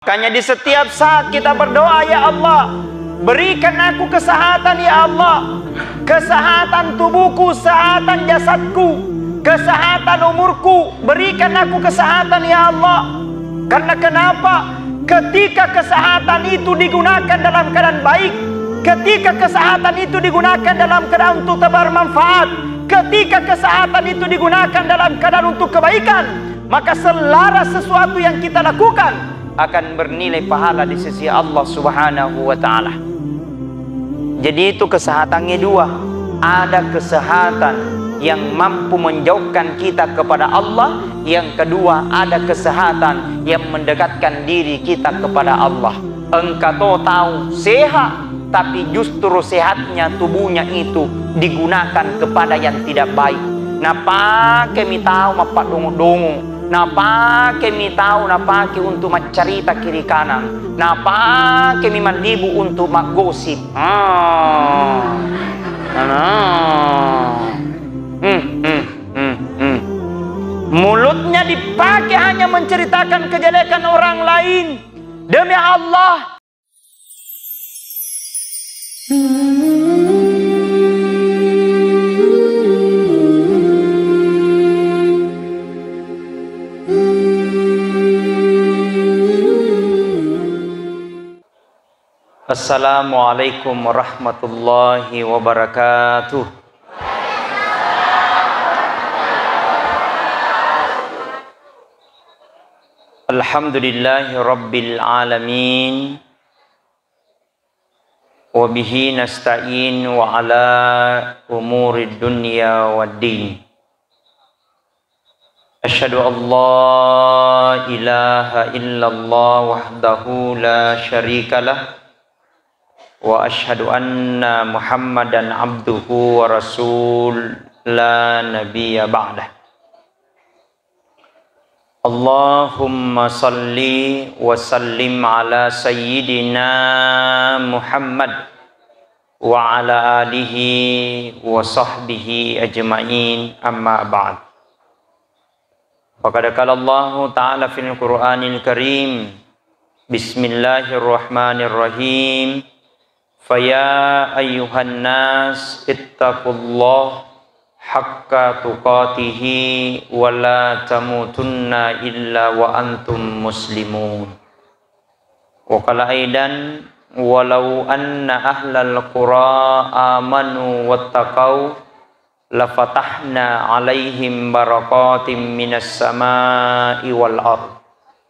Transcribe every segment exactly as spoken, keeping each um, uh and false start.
Makanya di setiap saat kita berdoa, "Ya Allah, berikan aku kesehatan, ya Allah. Kesehatan tubuhku, kesehatan jasadku, kesehatan umurku, berikan aku kesehatan, ya Allah." Karena kenapa? Ketika kesehatan itu digunakan dalam keadaan baik, ketika kesehatan itu digunakan dalam keadaan untuk bermanfaat, ketika kesehatan itu digunakan dalam keadaan untuk kebaikan, maka selaras sesuatu yang kita lakukan akan bernilai pahala di sisi Allah Subhanahu wa Ta'ala. Jadi, itu kesehatannya dua. Ada kesehatan yang mampu menjauhkan kita kepada Allah, yang kedua, ada kesehatan yang mendekatkan diri kita kepada Allah. Engka to tau sehat, tapi justru sehatnya tubuhnya itu digunakan kepada yang tidak baik. Napake mi tau mappaddongo-dongo, napake mi tau napake untuk maccarita kiri kanan, napake mi mallibu untuk maggosip. Ah. Nah. Hmm, hmm, hmm, hmm. Mulutnya dipakai hanya menceritakan kejelekan orang lain. Demi Allah. Assalamualaikum warahmatullahi wabarakatuh. Alhamdulillahi rabbil alamin. Wa bihi nasta'in wa ala umuri dunya waddin. Asyhadu an la ilaha illallah wahdahu la syarika lah, wa asyhadu anna Muhammadan abduhu wa rasul, la nabiyya ba'dah. Allahumma salli wa sallim ala sayyidina Muhammad wa ala alihi wa sahbihi ajma'in, amma ba'd. Faqad qala Allahu ta'ala fil Qur'anil Karim, bismillahirrahmanirrahim. Faya ayyuhan nas ittaqullah haqqa tuqatihi wa la tamutunna illa wa antum muslimun. Wa qala aidan, walau anna ahlal qura amanu wattaqau lafatahna alaihim barakatim minas sama'i wal ard.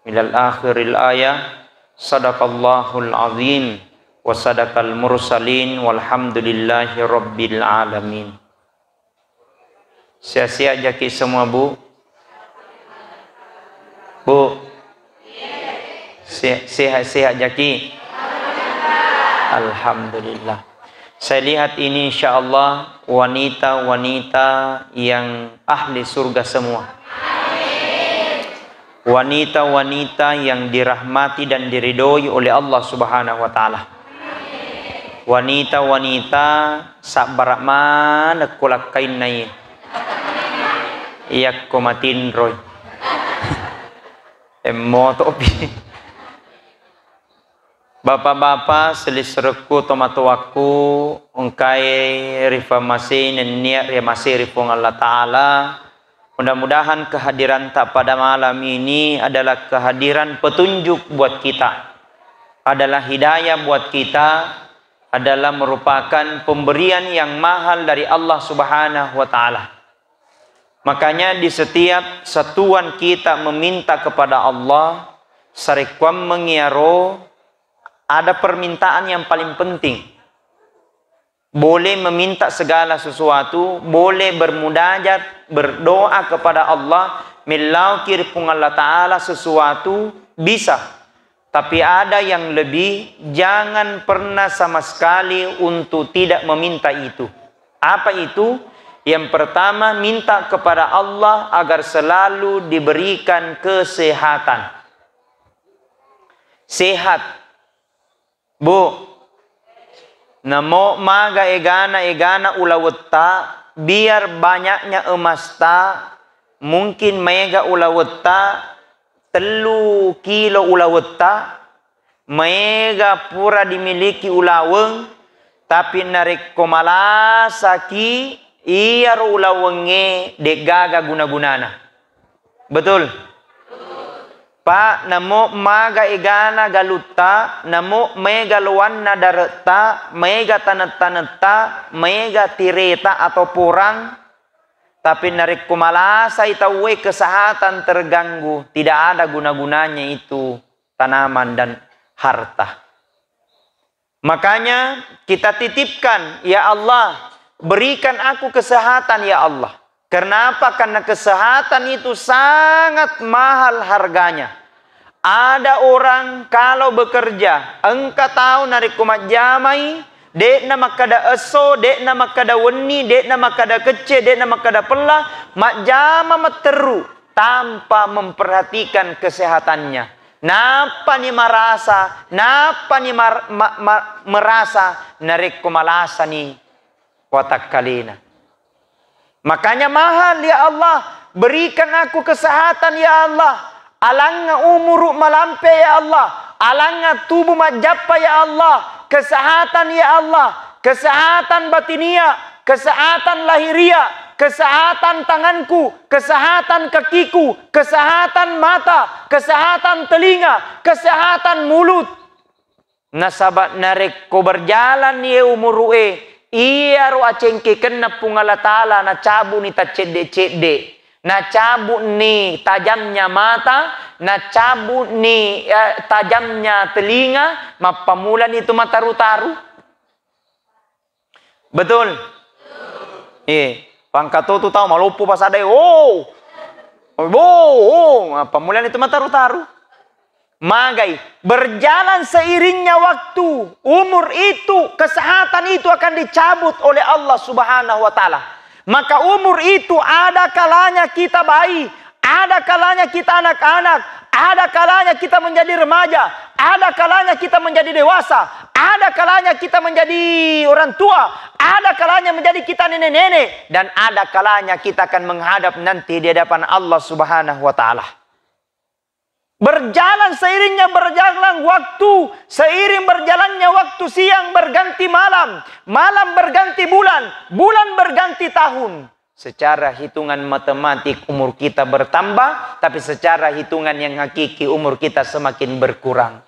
Ilal akhiril ayah. Sadaqallahul azim wa sadaqal mursalin walhamdulillahi rabbil alamin. Sehat-sehat jaki semua, Bu? Bu? Se-, sehat-sehat jaki? Alhamdulillah. Saya lihat ini, insya Allah, wanita-wanita yang ahli surga semua. Wanita-wanita yang dirahmati dan diridhoi oleh Allah Subhanahu wa Ta'ala. Wanita-wanita sabbara manekko lakkainna iye. Iyakko matinroi. Emmo topi. Bapak-bapak, selesserekku, tomatoakku, engkae rifamasei nennia riamasei ri Puang Allah Ta'ala. Mudah-mudahan kehadiranta pada malam ini adalah kehadiran petunjuk buat kita, adalah hidayah buat kita, adalah merupakan pemberian yang mahal dari Allah Subhanahu wa Ta'ala. Makanya, di setiap satuan kita meminta kepada Allah, sarekkuammengngi iyaro ada permintaan yang paling penting. Boleh meminta segala sesuatu, boleh bermunajat, berdoa kepada Allah, mellaoki ri Puang Allah Ta'ala sesuatu, bisa. Tapi ada yang lebih, jangan pernah sama sekali untuk tidak meminta itu. Apa itu? Yang pertama, minta kepada Allah agar selalu diberikan kesehatan. Sehat. Bu, namo maga egana-egana ulawetta, biar banyaknya emasta, mungkin maega ulawetta, tellu kilo ulawetta, Maega pura dimiliki ulaweng, tapi narekko malasaki iyaro ulawengnge, de'gaga guna-gunana. Betul? Pak, namo maga egana galutta, namo maega loanna dare'ta, maega taneng-tanetta, maega tireta atau porang, tapi narekko malasai tauwe, kesehatan terganggu, tidak ada guna-gunanya itu tanaman dan harta. Makanya kita titipkan, "Ya Allah, berikan aku kesehatan, ya Allah." Kenapa? Karena kesehatan itu sangat mahal harganya. Ada orang kalau bekerja, engka tau narekko majjamai, de'na makkada esso, de'na makkada wenni, de'na makkada kecce, de'na makkada pella, majjama matteru tanpa memperhatikan kesehatannya. Nappani marasa, nappani mar-, ma-, ma-, merasa narekko malasani watakkalena. Makanya mahal, "Ya Allah, berikan aku kesehatan, ya Allah. Alangnga umuru malampe, ya Allah. Alangnga tubuh majjappa, ya Allah. Kesehatan, ya Allah. Kesehatan batinia, kesehatan lahiria, kesehatan tanganku, kesehatan kakiku, kesehatan mata, kesehatan telinga, kesehatan mulut." Nasaba narekko berjalan iye umuru'e, iyaro acengkekenna Puang Allah Ta'ala, nacabuni taccedde-cedde, nacabuni tajamnya mata, nacabuni, eh, tajamnya telinga, mappamulani tu mataru-taru. Betul? Eh, pangkatotu tau maloppo pasadai. Oh. Oh, oh, oh. Pammulani tu mataru-taru. Magai, berjalan seiringnya waktu, umur itu, kesehatan itu akan dicabut oleh Allah Subhanahu wa Ta'ala. Maka umur itu ada kalanya kita bayi, ada kalanya kita anak-anak, ada kalanya kita menjadi remaja, ada kalanya kita menjadi dewasa, ada kalanya kita menjadi orang tua, ada kalanya menjadi kita nenek-nenek, dan ada kalanya kita akan menghadap nanti di hadapan Allah Subhanahu wa Ta'ala. Berjalan seiringnya berjalan waktu, seiring berjalannya waktu, siang berganti malam, malam berganti bulan, bulan berganti tahun. Secara hitungan matematik umur kita bertambah, tapi secara hitungan yang hakiki umur kita semakin berkurang.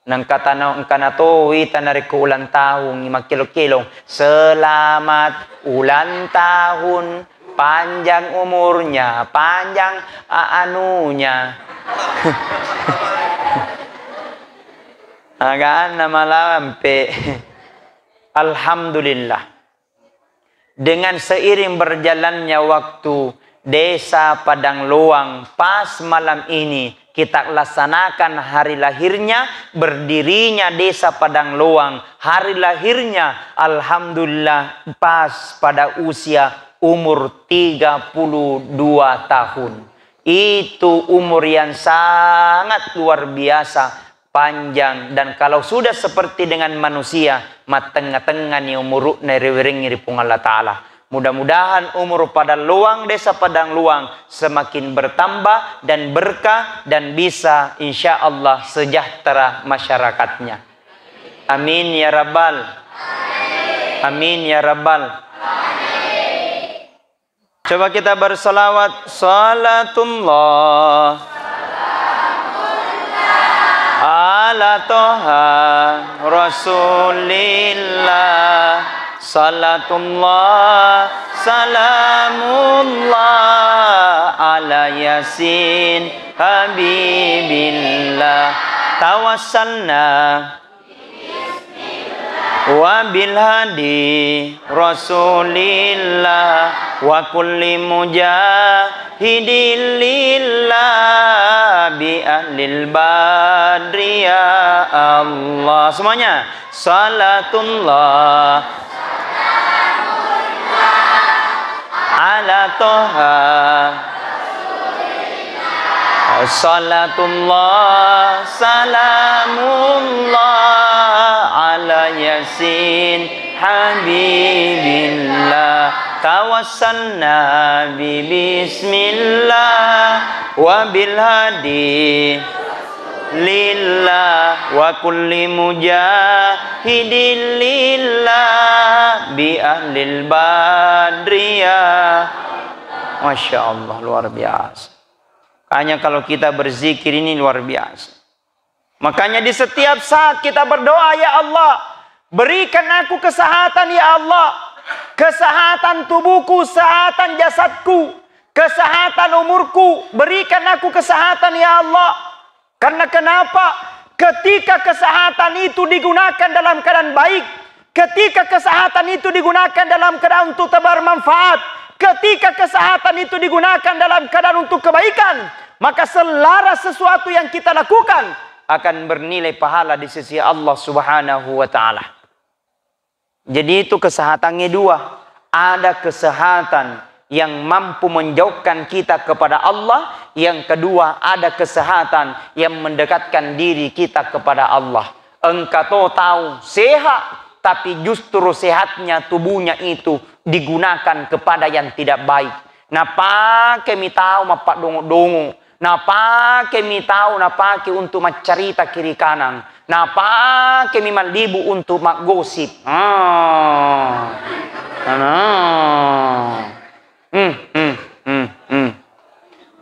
Nangka tana-, engkana to wita narekko ulang tahun, makkelo-kelong, "Selamat ulang tahun, panjang umurnya, panjang a-, anunya." Aganna malampe. Alhamdulillah. Dengan seiring berjalannya waktu, Desa Padang Loang pas malam ini kita laksanakan hari lahirnya, berdirinya Desa Padang Loang, hari lahirnya, alhamdulillah, pas pada usia umur tiga puluh dua tahun. Itu umur yang sangat luar biasa panjang, dan kalau sudah seperti dengan manusia, mattengnga-tengngani umuru'na riwerengngi ri Puang Allah Ta'ala. Mudah-mudahan umur Padang Loang, Desa Padang Loang semakin bertambah dan berkah dan bisa, insya Allah, sejahtera masyarakatnya. Amin ya rabbal. Amin ya rabbal. Coba kita bersalawat. Salatullah ala Toha Rasulillah. Salatullah salamullah ala Yasin Habibillah. Tawassalna wa bil hadi Rasulillah wa kulli mujahidin lillah bi ahlil badri ya Allah. Semuanya. Salatullah ala Toha. Salatullah salamullah ala Yasin Habibillah. Tawassalna bi bismillah wa bil hadi lillah Wa kulli mujahidin lillah bi ahlil badriyah. Masya Allah, luar biasa. Makanya kalau kita berzikir ini luar biasa. Makanya di setiap saat kita berdoa, "Ya Allah, berikan aku kesehatan, ya Allah. Kesehatan tubuhku, kesehatan jasadku, kesehatan umurku, berikan aku kesehatan, ya Allah." Karena kenapa? Ketika kesehatan itu digunakan dalam keadaan baik, ketika kesehatan itu digunakan dalam keadaan untuk bermanfaat, ketika kesehatan itu digunakan dalam keadaan untuk kebaikan, maka selaras sesuatu yang kita lakukan akan bernilai pahala di sisi Allah Subhanahu wa Ta'ala. Jadi, itu kesehatannya dua. Ada kesehatan yang mampu menjauhkan kita kepada Allah, yang kedua, ada kesehatan yang mendekatkan diri kita kepada Allah. Engka to tau sehat, tapi justru sehatnya tubuhnya itu digunakan kepada yang tidak baik. Napake mi tau mappaddongo-dongo, napake mi tau napake untuk maccarita kiri kanang, napake mi mallibu untuk maggosip. Ah. Nah. Hmm, hmm, hmm, hmm.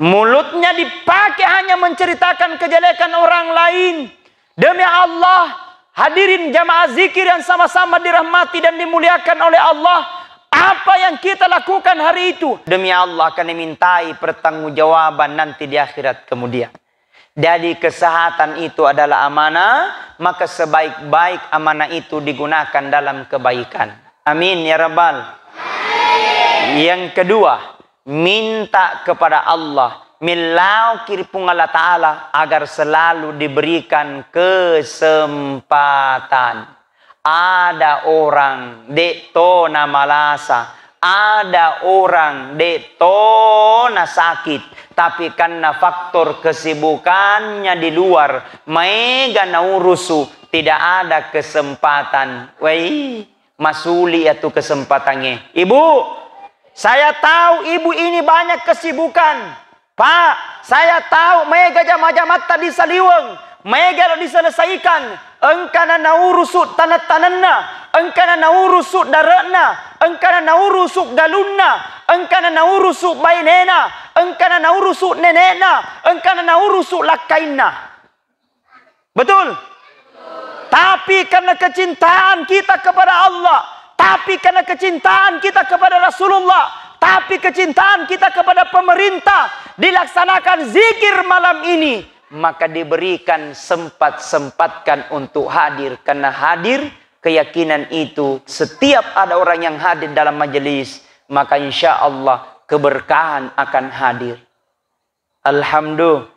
Mulutnya dipakai hanya menceritakan kejelekan orang lain. Demi Allah, hadirin jamaah zikir yang sama-sama dirahmati dan dimuliakan oleh Allah, apa yang kita lakukan hari itu, demi Allah, akan dimintai pertanggungjawaban nanti di akhirat kemudian. Jadi, kesehatan itu adalah amanah, maka sebaik-baik amanah itu digunakan dalam kebaikan. Amin ya Rabbal. Yang kedua, minta kepada Allah, mellaoki ri Puang Allah Ta'ala agar selalu diberikan kesempatan. Ada orang de' to namalasa, ada orang de' to nasakit, tapi karena faktor kesibukannya di luar, maega naurusu, tidak ada kesempatan. Wei, masuli atu kesempatannya. Ibu, saya tahu ibu ini banyak kesibukan. Pak, saya tahu maega jama-jamatta di saliweng, maega lo diselesaikan, engkana naurusu taneng-tanenna, engkana naurusu dare'na, engkana naurusu galunna, engkana naurusu bainena, engkana naurusu nene'na, engkana naurusu lakkainna. Betul? Tapi karena kecintaan kita kepada Allah, tapi karena kecintaan kita kepada Rasulullah, tapi kecintaan kita kepada pemerintah, dilaksanakan zikir malam ini, maka diberikan sempat-sempatkan untuk hadir. Karena hadir, keyakinan itu, setiap ada orang yang hadir dalam majelis, maka insya Allah keberkahan akan hadir. Alhamdulillah.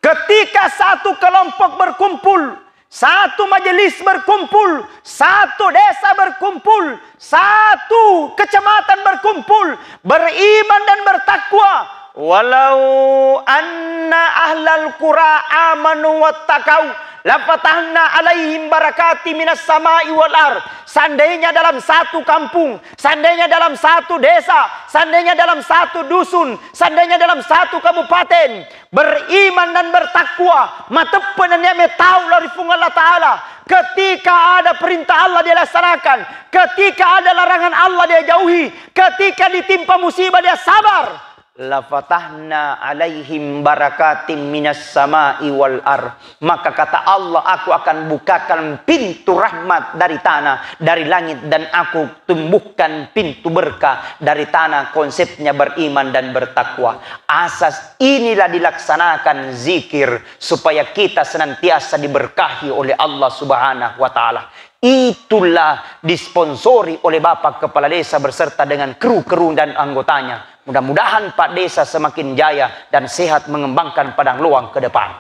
Ketika satu kelompok berkumpul, satu majelis berkumpul, satu desa berkumpul, satu kecamatan berkumpul, beriman dan bertakwa, walau anna ahlal qura amanu wattaqau, lafatahna alaihim barakati minas sama'i wal ar. Seandainya dalam satu kampung, seandainya dalam satu desa, seandainya dalam satu dusun, seandainya dalam satu kabupaten, beriman dan bertakwa, mateppe nennia metau lari Puang Allah Ta'ala. Ketika ada perintah Allah dia laksanakan, ketika ada larangan Allah dia jauhi, ketika ditimpa musibah dia sabar. Lafatahna alaihim barakatim minas sama'i wal ar. Maka kata Allah, "Aku akan bukakan pintu rahmat dari tanah, dari langit, dan aku tumbuhkan pintu berkah dari tanah." Konsepnya beriman dan bertakwa. Asas inilah dilaksanakan zikir supaya kita senantiasa diberkahi oleh Allah Subhanahu wa Ta'ala. Itulah disponsori oleh Bapak Kepala Desa beserta dengan kru-kru dan anggotanya. Mudah-mudahan Pak Desa semakin jaya dan sehat mengembangkan Padang Loang ke depan.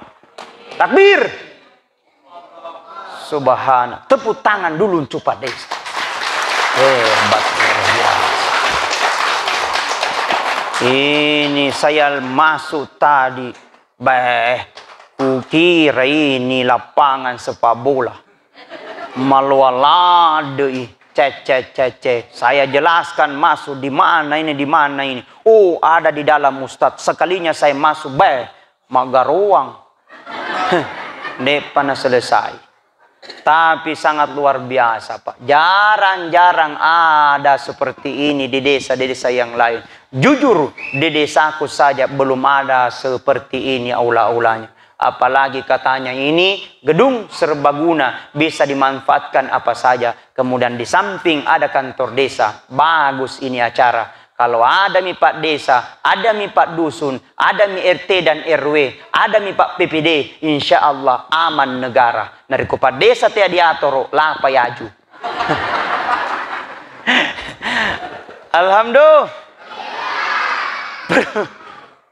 Takbir. Subhana. Tepuk tangan dulu untuk Pak Desa. Hebat luar biasa. Ini saya masuk tadi. Beh, kukira ini lapangan sepak bola. Maloa ladde'i. Cek, cek, cek, cek. Saya jelaskan masuk di mana ini, di mana ini. Oh, ada di dalam, Ustaz. Sekalinya saya masuk, beh, magaroang. De'pa naselesai. Tapi sangat luar biasa, Pak. Jarang-jarang ada seperti ini di desa-desa yang lain. Jujur, di desaku saja belum ada seperti ini aula-aulanya. Apalagi katanya ini gedung serbaguna, bisa dimanfaatkan apa saja. Kemudian di samping ada kantor desa, bagus ini acara. Kalau ada mi Pak Desa, ada mi Pak Dusun, ada mi R T dan R W, ada mi Pak P P D, insya Allah aman negara. Narekko Pak Desa tea diatoro, lapa yaju. Alhamdulillah.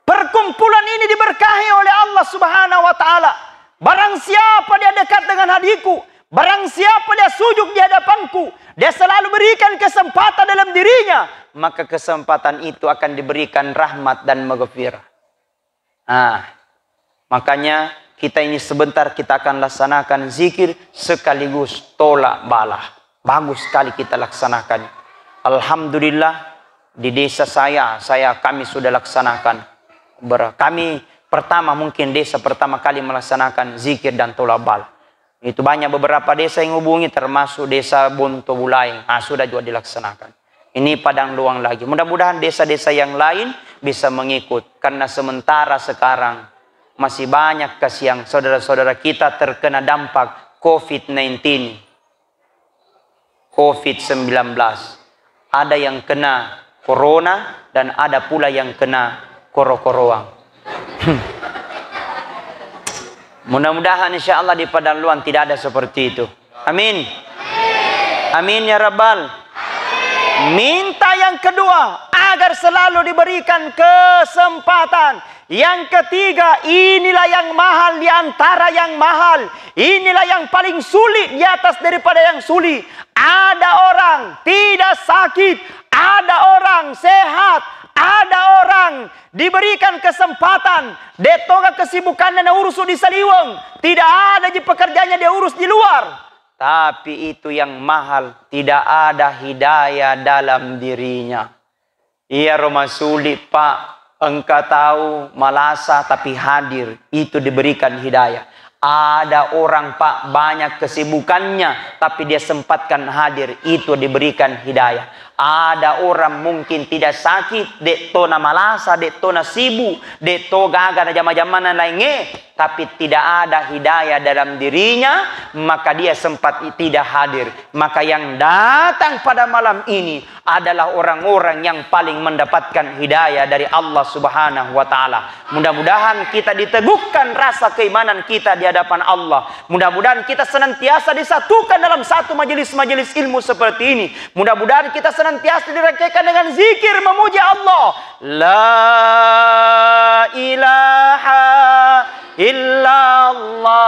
Perkumpulan ini diberkahi oleh Allah Subhanahu wa Ta'ala. Barang siapa dia dekat dengan hadiku, barang siapa dia sujud di hadapanku, dia selalu berikan kesempatan dalam dirinya, maka kesempatan itu akan diberikan rahmat dan maghfirah. Nah, makanya kita ini sebentar kita akan laksanakan zikir sekaligus tolak bala. Bagus sekali kita laksanakan. Alhamdulillah, di desa saya, saya, kami sudah laksanakan. Ber-, kami pertama, mungkin desa pertama kali melaksanakan zikir dan tolak bala. Itu banyak beberapa desa yang hubungi, termasuk desa Bonto Bulaing. Ah, sudah juga dilaksanakan. Ini Padang Luang lagi. Mudah-mudahan desa-desa yang lain bisa mengikut. Karena sementara sekarang masih banyak kasihan saudara-saudara kita terkena dampak covid nineteen. covid sembilan belas. Ada yang kena corona dan ada pula yang kena koro-koroang. Mudah-mudahan insya Allah di Padang Luang tidak ada seperti itu. Amin. Amin ya Rabbal. Minta yang kedua agar selalu diberikan kesempatan. Yang ketiga, inilah yang mahal di antara yang mahal. Inilah yang paling sulit di atas daripada yang sulit. Ada orang tidak sakit, ada orang sehat, ada orang diberikan kesempatan. De'toga kesibukannya naurus di saliweng. Tidak ada ji pekerjaannya dia urus di luar. Tapi itu yang mahal, tidak ada hidayah dalam dirinya. Iyaro masuli, Pak, engka tau malasa tapi hadir, itu diberikan hidayah. Ada orang, Pak, banyak kesibukannya, tapi dia sempatkan hadir, itu diberikan hidayah. Ada orang mungkin tidak sakit, de'to na malasa, de'to na sibuk, de'to gaga na jama-jamana laingnge, tapi tidak ada hidayah dalam dirinya, maka dia sempat tidak hadir. Maka yang datang pada malam ini adalah orang-orang yang paling mendapatkan hidayah dari Allah Subhanahu wa Ta'ala. Mudah-mudahan kita diteguhkan rasa keimanan kita di hadapan Allah. Mudah-mudahan kita senantiasa disatukan dalam satu majelis-majelis ilmu seperti ini. Mudah-mudahan kita senantiasa direngkehkan dengan zikir memuji Allah. La ilaha illallah,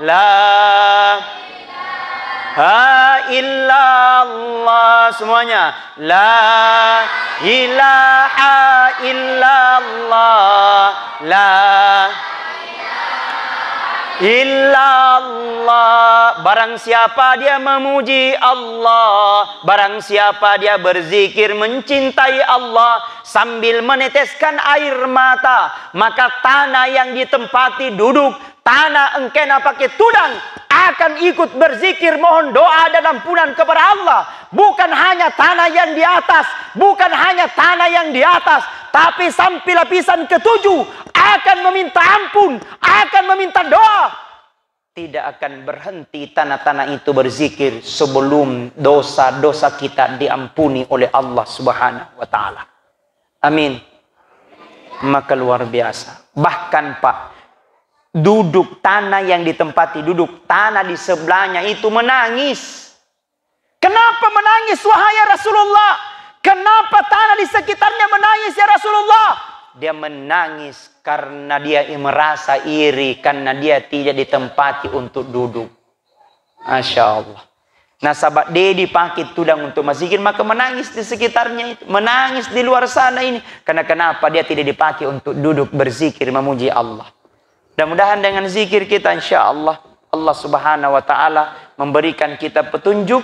la ilaha illallah. Semuanya. La ilaha illallah, la illallah. Barang siapa dia memuji Allah, barang siapa dia berzikir mencintai Allah sambil meneteskan air mata, maka tanah yang ditempati duduk, tanah engkae napake tudang, akan ikut berzikir mohon doa dan ampunan kepada Allah. Bukan hanya tanah yang di atas, bukan hanya tanah yang di atas, tapi sampai lapisan ketujuh akan meminta ampun, akan meminta doa. Tidak akan berhenti tanah-tanah itu berzikir sebelum dosa-dosa kita diampuni oleh Allah Subhanahu wa Ta'ala. Amin. Maka luar biasa. Bahkan, Pak, duduk tanah yang ditempati duduk, tanah di sebelahnya itu menangis. Kenapa menangis, wahai ya Rasulullah? Kenapa tanah di sekitarnya menangis, ya Rasulullah? Dia menangis karena dia merasa iri, karena dia tidak ditempati untuk duduk. Masya Allah. Nasaba de dipake tudang untuk mazikir, maka menangis di sekitarnya itu, menangis di luar sana ini. Karena kenapa? Dia tidak dipakai untuk duduk berzikir, memuji Allah. Mudah-mudahan dengan zikir kita, insya Allah, Allah Subhanahu wa Ta'ala memberikan kita petunjuk,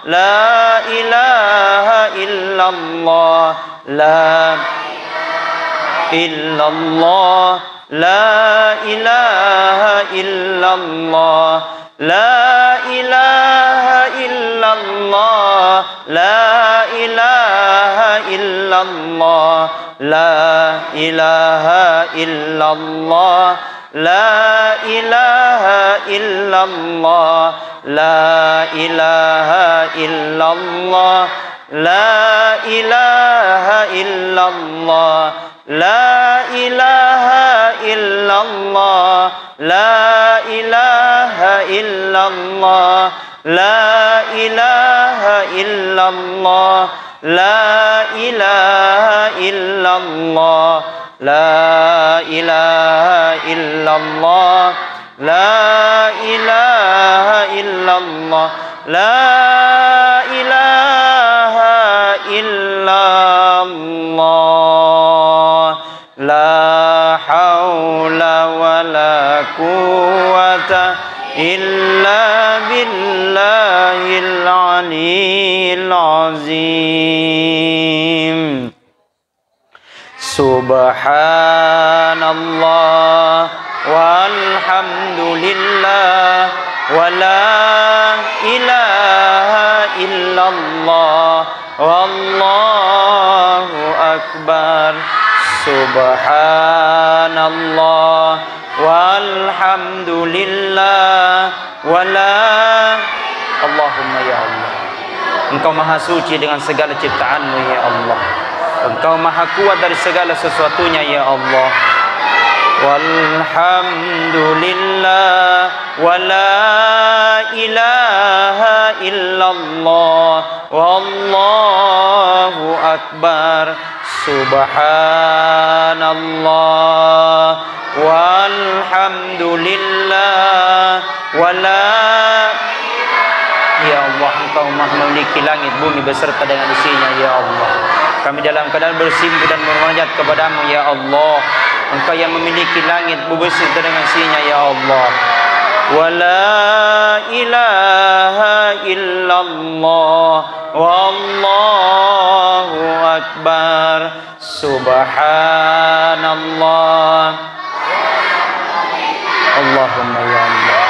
لا إله إلا الله، لا إلا الله، لا إله إلا الله، لا إله إلا الله، لا إله إلا الله، لا إله إلا الله، لا إله إلا الله، لا إله إلا الله، لا إله إلا الله، لا إله إلا الله، لا إله إلا الله، لا إله إلا الله، لا إله إلا الله، لا إله إلا الله، لا إله إلا الله، لا إله إلا الله. لا حول ولا قوة إلا بالله العلي العظيم. سبحان الله والحمد لله ولا إله إلا الله والله أكبر. سبحان الله والحمد لله ولا. Allahumma ya Allah, Engkau maha suci dengan segala ciptaan-Mu, ya Allah. Engkau maha kuat dari segala sesuatunya, ya Allah. Walhamdulillah, wala ilaha illallah, wallahu akbar. Subhanallah, walhamdulillah, wala. Ya Allah, Engkau Maha memiliki langit, bumi beserta dengan isinya, ya Allah. Kami dalam keadaan bersimpuh dan bermunajat kepada-Mu, ya Allah. Engkau yang memiliki langit, bumi beserta dengan isinya, ya Allah. Wala ilaha illallah, wallahu akbar. Subhanallah. Allahumma ya Allah.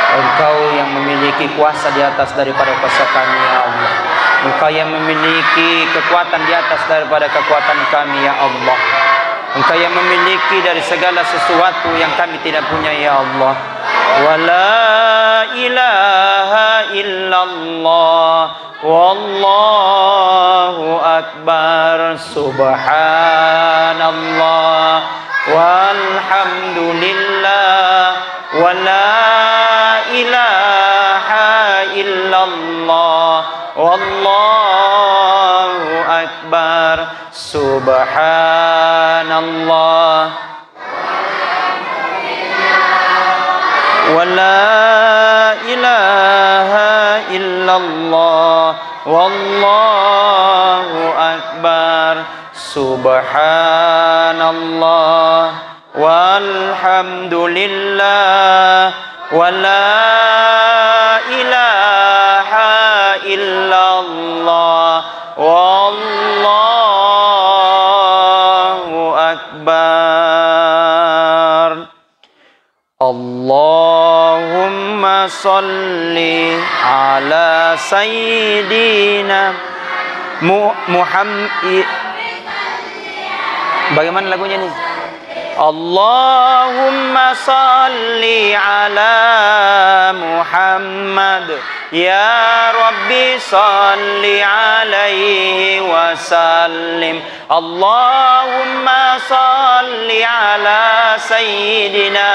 Engkau yang memiliki kuasa di atas daripada kuasa kami, ya Allah. Engkau yang memiliki kekuatan di atas daripada kekuatan kami, ya Allah. Engkau yang memiliki dari segala sesuatu yang kami tidak punya, ya Allah. Wala ilaha illallah. Wallahu akbar. Subhanallah, walhamdulillah, wala ilaha illallah, wallahu akbar. Subhanallah. Wala ilaha illallah, wallahu akbar. Subhanallah, walhamdulillah, wala ilaha illallah, wallahu akbar. Allahumma salli ala sayyidina Mu-, Muhammad. Bagaimana lagunya nih? Allahumma salli ala Muhammad. Ya Rabbi salli alaihi wa sallim. Allahumma salli ala sayyidina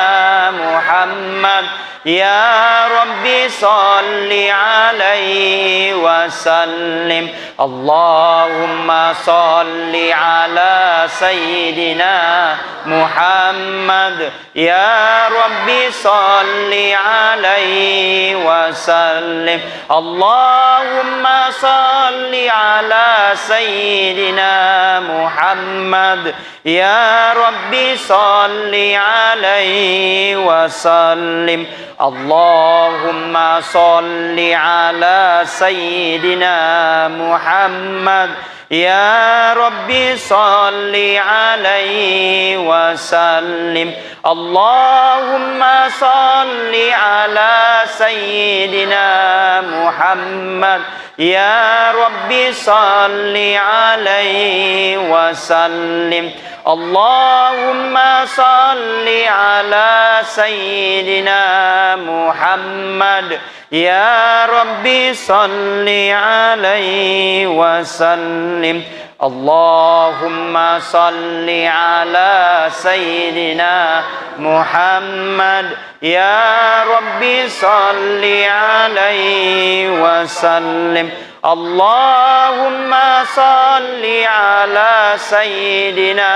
Muhammad. Ya Rabbi salli alaihi wa sallim. Allahumma salli ala sayyidina Muhammad. Ya Rabbi salli alaihi wa sallim. Allahumma salli ala sayyidina Muhammad. Ya Rabbi salli alaihi wa sallim. Allahumma اللهم صل على سيدنا محمد. يا رب صل عليه وسلم. اللهم صل على سيدنا محمد. يا رب صل عليه وسلم. اللهم صل على سيدنا محمد. يا رب صل عليه وسلم. اللهم صل على سيدنا محمد. يا رب صل عليه وسلم. اللهم صل على سيدنا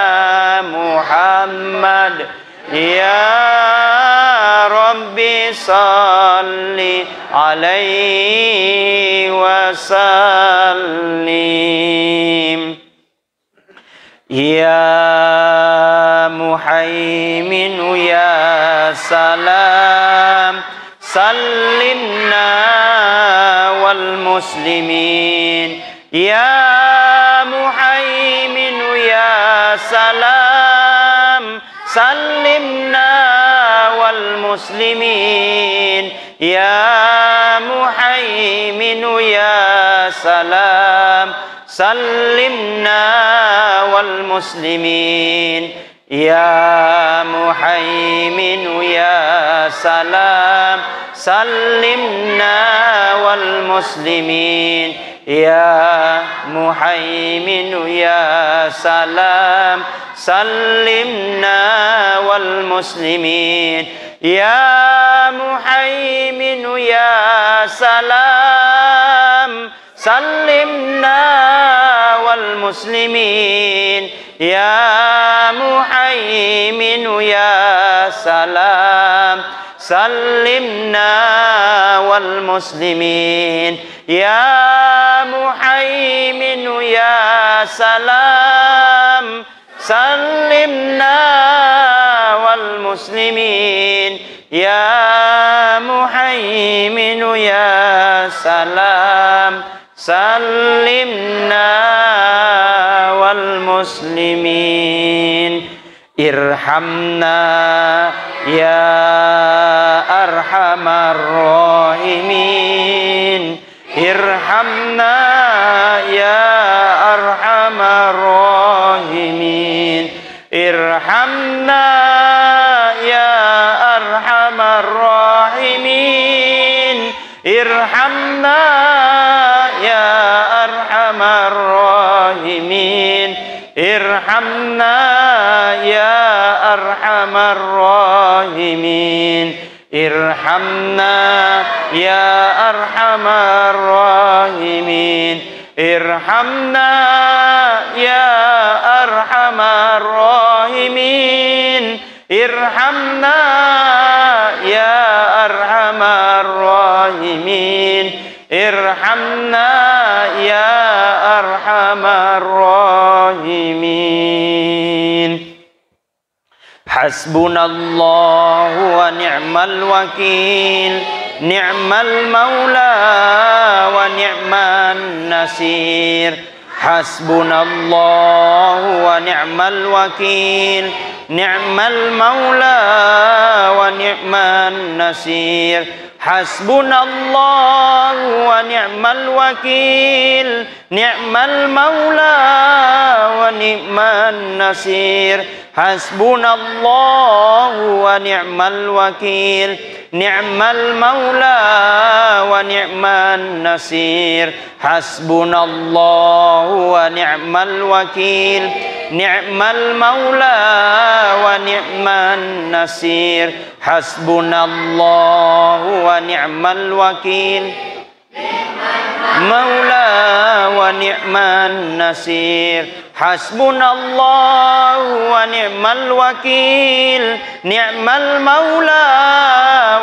محمد. يا رب صل عليه وسلم. يا مهيمن يا سلام، سلمنا والمسلمين. يا مهيمن يا سلام، سلمنا والمسلمين. يا مهيمن يا سلام، سلمنا والمسلمين. يا مهيمن يا سلام، سلمنا والمسلمين. يا مهيمن يا سلام، سلمنا والمسلمين. يا مهيمن يا سلام، سلمنا والمسلمين. يا مهيمن يا سلام، سلمنا والمسلمين. يا مهيمن يا سلام، سلمنا والمسلمين. يا مهيمن يا سلام، سلمنا والمسلمين. ارحمنا يا أرحم الراحمين. ارحمنا يا أرحم الراحمين. ارحمنا يا أرحم الراحمين. ارحمنا يا أرحم الراحمين. ارحمنا يا أرحم الراحمين. ارحمنا يا أرحم الراحمين. ارحمنا يا أرحم الراحمين. ارحمنا يا أرحم الراحمين. ارحمنا يا أرحم الراحمين. حسبنا الله ونعم الوكيل، نعم المولى ونعم النصير. حسبنا الله ونعم الوكيل، نعم المولى ونعم النصير. حسبنا الله ونعم الوكيل، نعم المولى ونعم النصير. حسبنا الله ونعم الوكيل، نعم المولى ونعم النصير. حسبنا الله ونعم الوكيل، نعم المولى ونعم النصير. حسبنا الله ونعم الوكيل، مولى ونعم النصير. حسبنا الله ونعم الوكيل، نعم المولى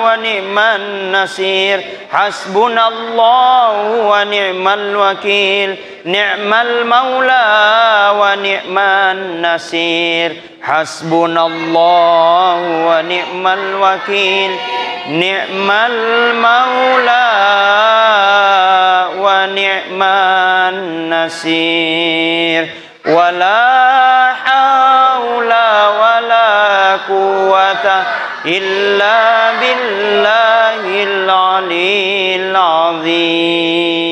ونعم النصير. حسبنا الله ونعم الوكيل، نعم المولى ونعم النصير. حسبنا الله ونعم الوكيل، نعم المولى ونعم النصير. ولا حول ولا قوة إلا بالله العلي العظيم.